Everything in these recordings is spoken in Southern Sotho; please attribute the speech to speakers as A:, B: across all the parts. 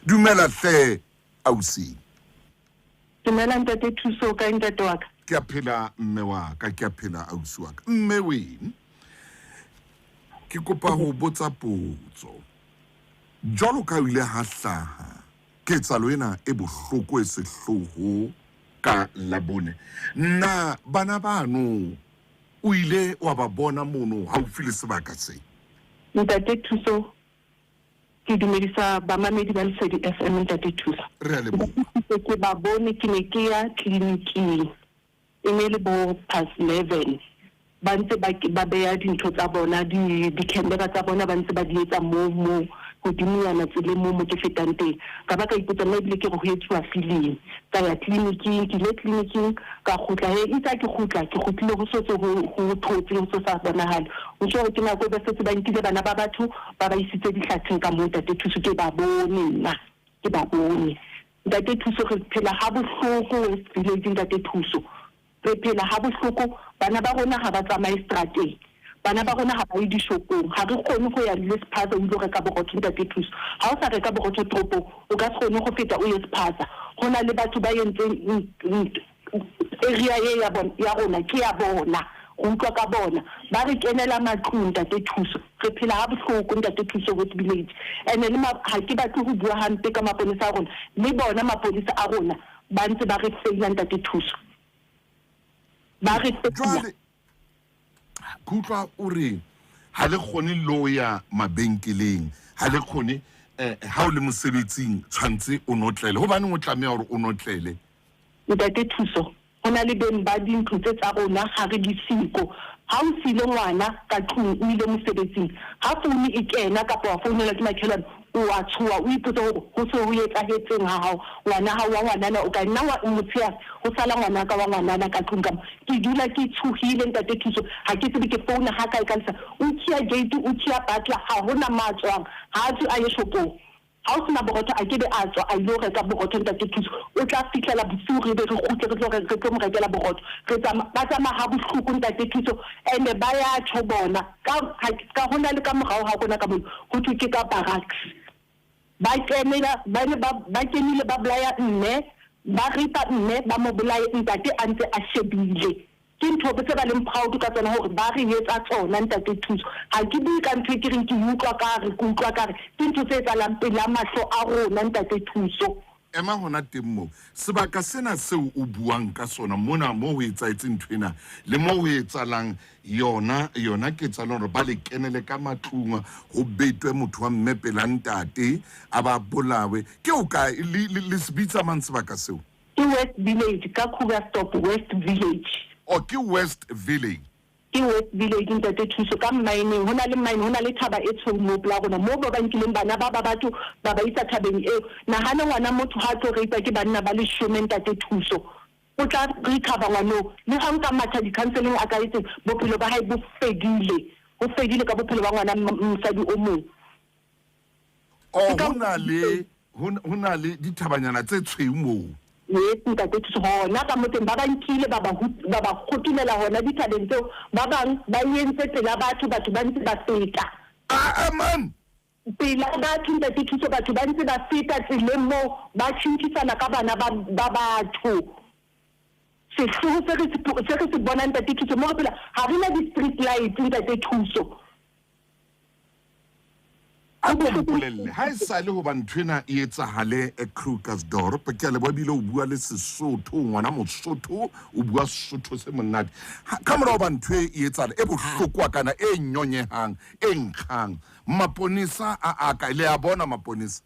A: Dumela hle ausi.
B: Dumela ntate Thuso, o kae ntate wa ka?
A: Ke a phela mme wa ka, ke a phela ausi wa ka. Mme weng, ke kopa ho botsa potso. Jwalo ka o ile ha hlaha ketsahalo ena e bohloko e sehloho ka Labone, na bana bano o ile wa ba bona mono haufi le sebaka se?
B: Ntate Thuso, ke dumedisa bamamedi ba Lesedi FM ntate Thuso.
A: Re a leboha.
B: Ke ba bone, ke ne ke ya tleliniking, e ne le bo past 11, ba ntse ba beya dintho tsa bona, di-camera tsa bona ba ntse ba di etsa moo, moo hodimonyana tseleng moo mo ke fetang teng. Ka ba ka ipotsa nna ebile ke re ho etsuwa feeling. Ka ya tleliniking, ke ile tleliniking, ka kgutla. He, itse ha ke kgutla, ke kgutlile ho setse ho thotse, ho se sa bonahale. Ho tjho hore ke nako e ba setse ba nkile bana ba batho, ba ba isitse dihlatheng ka moo ntate Thuso. Ke ba bone nna, ke ba bone. Ntate Thuso, re phela ha bohloko West Village, ntate Thuso. Re phela ha bohloko, bana ba rona ha ba tsamaye strateng, bana ba rona ha ba ye dishopong, ha re kgone ho ya le sephaza o ilo reka borotho ntate Thuso. Ha o sa reka borotho toropong, o ka se kgone ho feta o ye sephaza. Ho na le batho ba entseng area e ya bona, ya rona ke ya bona, re utlwa ka bona. Ba re kenela matlung ntate Thuso. Re phela ha bohloko ntate Thuso West Village. Ene le ha ke batle ho bua hampe ka maponesa a rona, le bona maponesa a rona ba ntse ba re feila ntate Thuso. Ba re feila.
A: Jwale ke utlwa o re ha le kgone lo ya mabenkeleng, ha le kgone ha o le mosebetsing tshwantse o notlele. Hobaneng o tlameha hore o notlele?
B: Ntate Thuso, ho na le beng ba dintlo tse tsa rona ha re di siko. Ha o siile ngwana ka tlung o ile mosebetsing, ha founu e kena kapa wa founelwa ke makhelwane, o a tshoha, o ipotse hore ho se ho etsahetseng ha hao. Ngwana hao wa ngwanana o kae? Nna wa motshehare ho sala ngwanaka wa ngwanana ka tlung ka mo. Ke dula ke tshohile ntate Thuso, ha ke tsebe ke founa ha kae ka lesa. O khiya gate, o khiya butler, ha hona ma tswang, ha a tswe a ye shopong. Ha o sena borotho a ke be a tswa a ilo reka borotho ntate Thuso, o tla fihlela bosiu re be re kgutle re tlo re tlo mo rekela borotho. Re ba tsamaya ha bohloko ntate Thuso, ene ba ya tjho bona ka ka hona le ka morao ha rona ka mona ho thwe ke ka barracks. Ba kenela ba ne ba ba kenile ba bolaya mme, ba ripa mme ba mo bolaye ntate a ntse a shebile. Ke ntho tse ba leng proud ka tsona hore ba re etsa tsona ntate Thuso. Ha ke bue ka ntho e ke reng ke utlwa ka re, ke utlwa ka re, ke ntho tse etsahalang pela mahlo a rona ntate Thuso.
A: Ema hona teng moo. Sebaka sena seo o buang ka sona mona moo ho etsahetseng ntho ena le moo ho etsahalang yona, yona ketsahalo hore ba le kenele ka matlung, ho betwe motho wa mme pela ntate, a ba bolawe. Ke ho kae? Le se bitsa mang sebaka seo?
B: Ke West Village, ka Krugersdorp West Village.
A: Oh, ke West Village.
B: Ke West Village ntate Thuso, ka mmineng. Ho na le mine, ho na le thaba e tshweu moo pela rona, moo ba ba nkileng bana ba ba batho ba ba isa thabeng eo. Nahana ngwana motho ha a tlo rape ke banna ba leshome ntate Thuso. O tla recover ngwanoo. Le ha nka matha di-counseling a ka etseng, bophelo ba hae bo fedile. Ho fedile ka bophelo ba ngwana mosadi o mong.
A: Oh, ho na le, ho na le dithabanyana tse tshweu moo.
B: Yes, ntate Thuso, hona ka motseng ba ba nkile ba ba ba ba kgotulela hona dithabeng tseo, ba bang ba entse pela batho, batho ba ntse ba feta.
A: Ah, man.
B: Pela batho ntate Thuso, batho ba ntse ba feta tseleng moo, ba tjhintjhisana ka bana ba ba batho. Sehloho se re se re se bonang ntate Thuso, mo re phela ha re na di-street lights ntate Thuso.
A: A ko mpolelle, ha e sale hoba ntho ena e etsahale Krugersdorp, ke a leboha ebile o bua le Sesotho, ngwana Mosotho, o bua Sesotho se monate. Ka mora hoba ntho e e etsahale, e bohlokoa kana e nyonyehang, e nkgang, maponesa a a kae? Le a bona maponesa?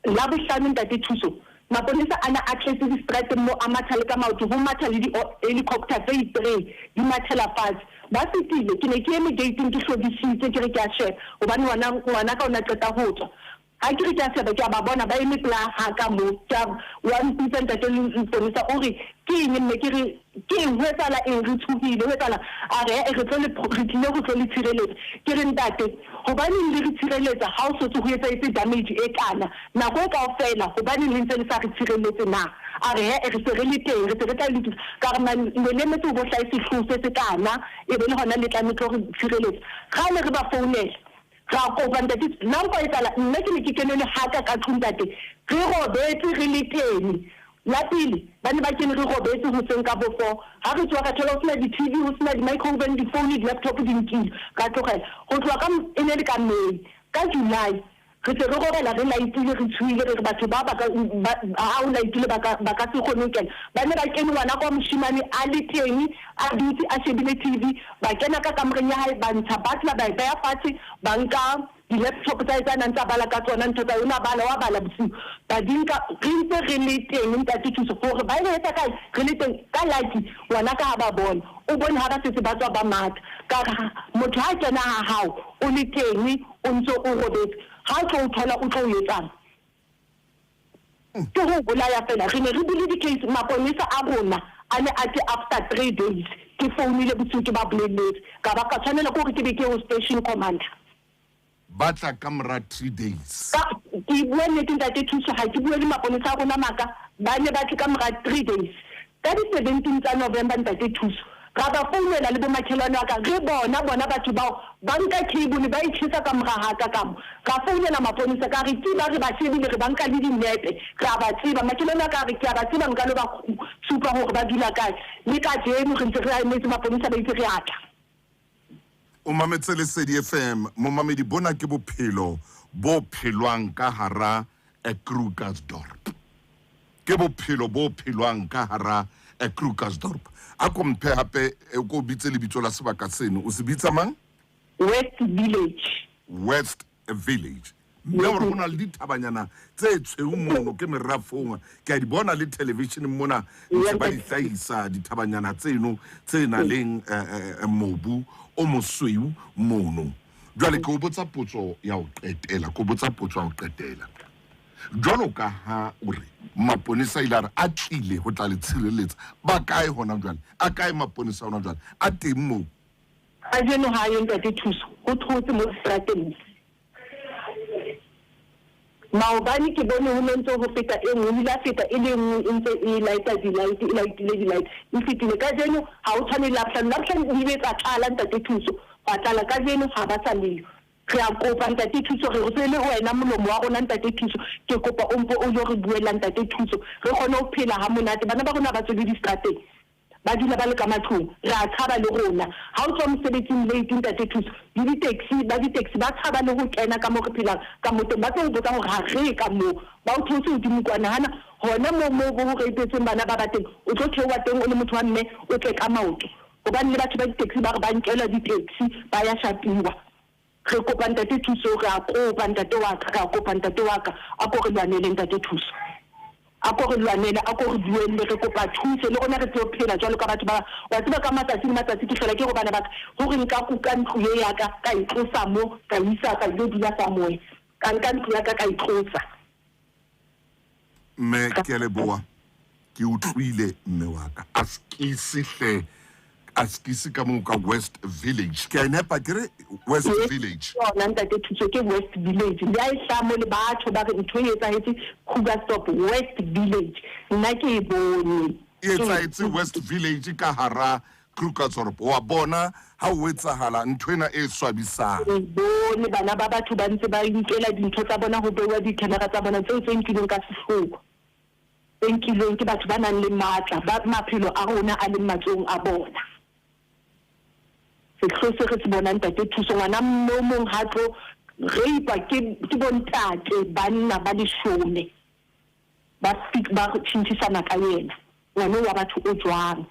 B: Labohlano Ntate Thuso, maponesa a na a tletse diseterateng mo a matha le ka maoto, ho matha le di-helicopter tse three di mathela fatshe. Ba fetile, ke ne ke eme gate-ing ke hlodisitse ke re ke a sheba hobane ngwana ngwanaka o ne a qeta ho tswa. Ha ke re ke a sheba ke a ba bona ba eme pela ha ka mo, ke a wa mpitsa ntate leponesa o re ke eng mme ke re ke eng ho etsahala eng re tshohile ho etsahala a re re tlo le re tlile ho tlo le tshireletsa. Ke re ntate hobaneng le re tshireletsa ha o sotse ho etsahetse damage e kana nako e kaofela hobaneng le ntse le sa re tshireletse na? A re he-e re se re le teng re se re tla e lokisa. Ka re man ne le emetse ho bo hlahe sehloho se se kana e be le hona le tlang le tlo re tshireletsa. Kgale re ba founela. Ra kopa ntate, la nka etsahala nna ke ne ke kene le haka ka tlung ntate, re robetse re le teng. La pele ba ne ba kene re robetse hoseng ka bo four, ha re tsoha ra thola ho sena di-T_V, ho sena di-micro oven, di-phone, di-laptop di nkilwe. Ra tlogela. Ho tloha ka e ne le ka May, ka July Re se re robala re laitile, re tshohile, re re batho ba ba ka, ba, ha o laitile ba ka, ba ka se kgone ho kena. Ba ne ba kene ngwana ka wa moshemane a le teng, a dutse a shebile TV. Ba kena ka kamoreng ya hae, ba ntsha butler ba e beha fatshe, ba nka di-laptop tsa hae tsa nang tsa bala ka tsona, ntho tsa hae, o ne a bala, wa bala bosiu. Ba di nka, re ntse re le teng ntate Thuso, hore ba e etsa kae, re le teng. Ka lucky, ngwana ka ha ba bona, o bone ha ba setse ba tswa ba matha. Ka re, motho ha a kena ha hao, o le teng, o ntse o robetse, ha o tlo o thola o tlo o etsang? Ke ho o bolaya fela. Re ne re bule di-case, maponesa a rona a ne a tle after 3 days. Ke founile bosiu ke ba bolelletse, ka ba ka tshwanela ke hore ke be ke ye ho station commander.
A: Ba tla ka mora 3 days.
B: Ka ke bua nnete ntate Thuso, ha ke bue le maponesa a rona maka, ba ne ba tle ka mora 3 days. Ka di-17 tsa November ntate Thuso, ra ba founela le bomakhelwane wa ka, re bona bona batho bao ba nka cable ba e tjhesa ka mora haka ka mo. Ra founela maponesa ka re ke ba re ba shebile, re ba nka le dinepe, re a ba tseba. Makhelwane wa ka a re ke a ba tseba, nka lo ba supa hore ba dula kae. Le kajeno re ntse re emetse maponesa, ba itse re a tla.
A: O mametse Lesedi FM, momamedi bona ke bophelo bo phelwang ka hara Krugersdorp. Ke bophelo bo phelwang ka hara Krugersdorp. A ko mphe hape ko bitse lebitso la sebaka seno. O se bitsa mang?
B: West Village.
A: West Village. Mme hore ho na le dithabanyana tse tshweu mono ke merafong, ke a di bona le televisioneng mona ntse ba di hlahisa dithabanyana tseno tse nang leng mobu o mosweu mono. Jwale ke o botsa potso ya ho qetela, ke o botsa potso ya ho qetela. Jwalo ka ha o re maponesa ile a re a tlile ho tla le tshireletsa, ba kae hona jwale? A kae maponesa hona jwale? A teng moo?
B: Kajeno ha yo ntate Thuso, ho thotse mo seterateng. Maobane ke bone ho ne ntse ho feta e nngwe, o ile a feta e le nngwe e ntse e light-a di-light, e light-ile di-light, e fetile. Kajeno ha ho tshwane le Labohlano, Labohlano di ile tsa tlala ntate Thuso, hwa tlala. Kajeno ha ba sa leyo. Re a kopa ntate Thuso, re se le wena molomo wa rona ntate Thuso, ke kopa o mpo o yo re buella ntate Thuso, re kgone ho phela ha monate. Bana ba rona ha ba tswe le distrateng, ba dula ba le ka matlong, re a tshaba le rona. Ha o tswa mosebetsing late ntate Thuso, le di-taxi, ba di-taxi ba tshaba le ho kena ka moo re phelang ka mo teng, ba tlo o botsa hore ha re ye ka moo. Ba o theose hodimo kwa, nahana hona moo moo ho reipetsweng bana ba ba teng, o tlo theoha teng o le motho wa mme, o tle ka maoto. Hobane le batho ba di-taxi ba re ba nkelwa di-taxi, ba ya shapiwa. Re kopa ntate Thuso, re a kopa ntate wa ka, re a kopa ntate wa ka, a ko re lwanele ntate Thuso. A ko re lwanele, a ko re buelle, re kopa thuso le rona re tsebe ho phela jwalo ka batho ba. Wa tseba ka matsatsi le matsatsi ke hlola ke re bana ba ka, hore nka kuka ntlo ye ya ka, ka e tlosa mo, ka e isa ka ilo dula somewhere. Ka nka ntlo ya ka ka e tlosa.
A: Mme ke a leboha, ke utlwile mme wa ka. A skisi hle, a skisi ka moo ka West Village. Ke a e nepa ke re West Village.
B: Yona ntate Thuso ke West Village. Le a e hlaha mo le batho ba re ntho e etsahetse Krugersdorp West Village. Nna ke e bone.
A: E etsahetse West Village ka hara Krugersdorp. Wa bona ha o etsahala ntho ena e swabisang.
B: Re bone bana ba batho ba ntse ba inkela dintho tsa bona ho beuwa di-camera tsa bona tseo tse nkilweng ka sehloho, tse nkilweng ke batho ba nang le matla, ba maphelo a rona a leng matsohong a bona. Sehloho se re se bonang ntate Thuso, ngwana mme o mong ha tlo rape ke ke bontate banna ba leshome ba ba tjhentjhisana ka yena. Ngwana wa batho o jwang?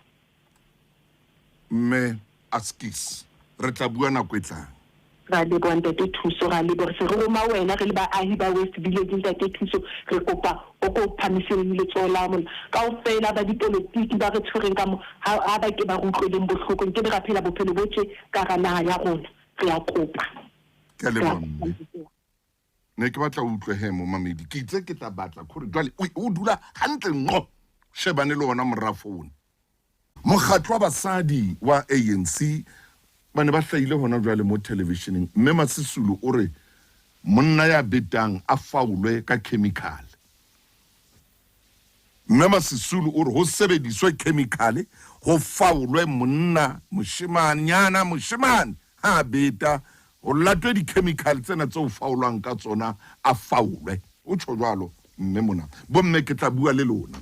A: Mme Askies, re tla bua nako e tlang.
B: Ra leboha ntate Thuso, ra leboha. Re se re roma wena re le baahi ba West Village ntate Thuso, re kopa o ko phamiseng letsoho la mona. Kaofela ba dipolotiki ba re tshwereng ka mo, ha ba ke ba re utlweleng bohloko, nkebe ra phela bophelo bo tje ka hara naha ya rona. Re a kopa.
A: Ke a leboha mme. Ne ke batla o utlwe he momamedi, ke itse ke tla batla khore jwale o dula hantle nqo shebane le ona morafone. Mokgatlo wa basadi wa ANC ba ne ba hlahile hona jwale mo televisioneng, mme Masisulu o re monna ya betang a faolwe ka chemical. Mme Masisulu o re ho sebediswe chemical ho faolwe monna moshemanyana moshemane ha beta. Ho latwe di-chemical tsena tseo faolwang ka tsona, a faolwe. O tjho jwalo mme mona. Bomme ke tla bua le lona.